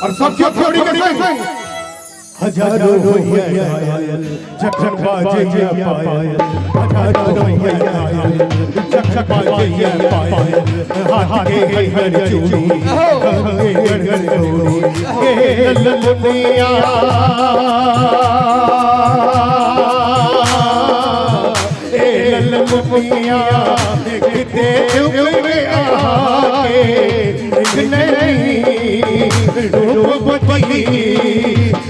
और सब क्यों थोड़ी के संग हजारों होइया घायल जखन बाजैया पायल, हजारों होइया घायल जखन बाजैया पायल, हाथ के हर चूड़ी कंगन हर चूड़ी के ललमुनिया, ए ललमुनिया देखते हुए आके नहीं रूपवती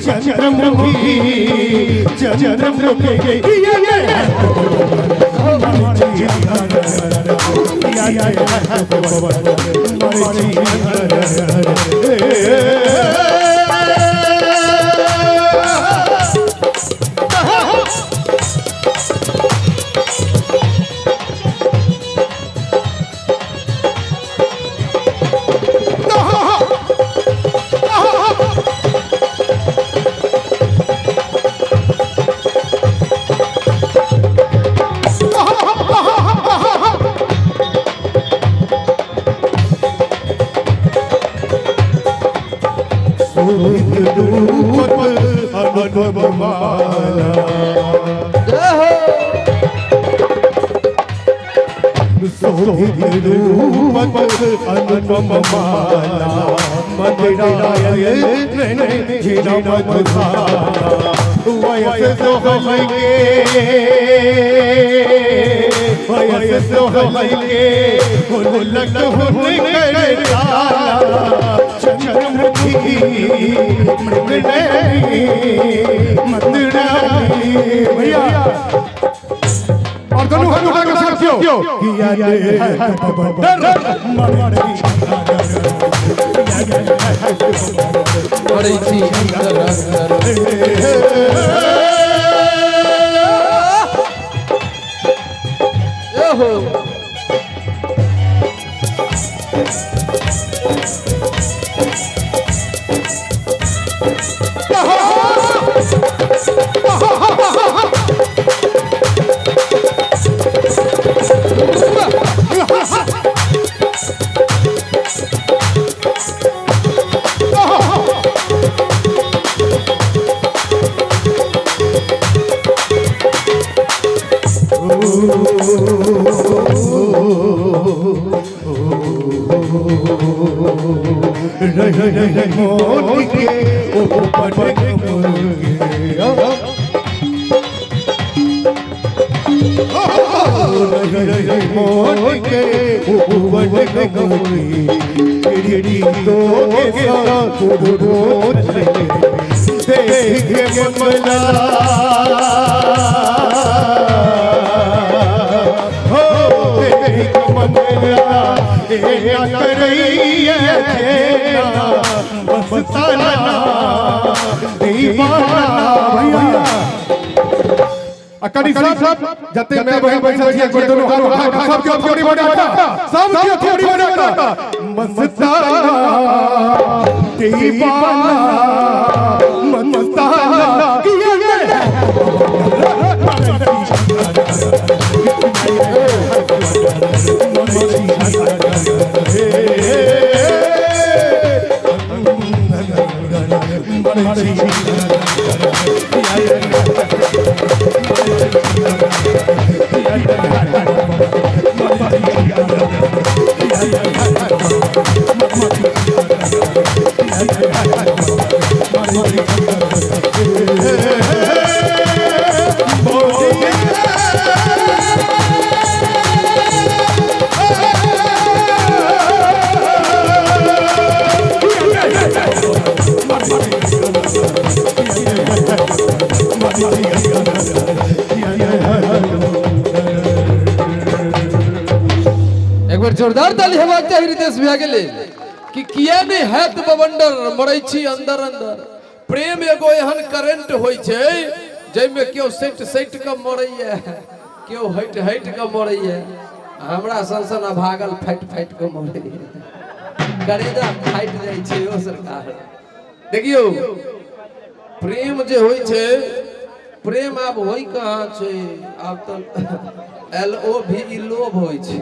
चंद्रमुखी चंद्रमुखी ये रूप अनुपम माला, शोभित रूप अनुपम माला, मदराय जीरा मधुशाला, वयस सोहल के, वयस सोहल के हुलक हुन कर चंद्रमुखी मृगनयनी मदराई भैया। और दोनों हाथ उठा के साथियों किया रे बंदर मरै छी अंदर अंदर। ओहो रही मोन के ऊपर रही मोन के ऊपर गिरी तो के साथ देख ममला हो देख ममला ए करैया मस्ताना दीवाना भैया। अकड़ी साहब जते मैं बहन बैठल छी, एक बेर दोनों हाथ उठा के सब केओ थोड़ी बजा का, सब केओ थोड़ी बजा का मस्ताना दीवाना मस्ताना किया एक बेर जोरदार ताली हेबाक चाही रितेश भैया के लेल कि किया नहि हैत बवंडर मरै छी अंदर अंदर। प्रेम एगो एहन करेंट होइ छै जाहिमे केओ सटि सटि कऽ मरैया, केओ हटि हटि कऽ मरैया, हमरा सन सन अभागल फाटि फाटि कऽ मरैया, करेजा फाटि जाइ छै। ओ सरकार देखियौ प्रेम जे होइ छै, प्रेम आब होइ कहाँ छै, आब तऽ एल ओ भी ई लोभ होइ छै।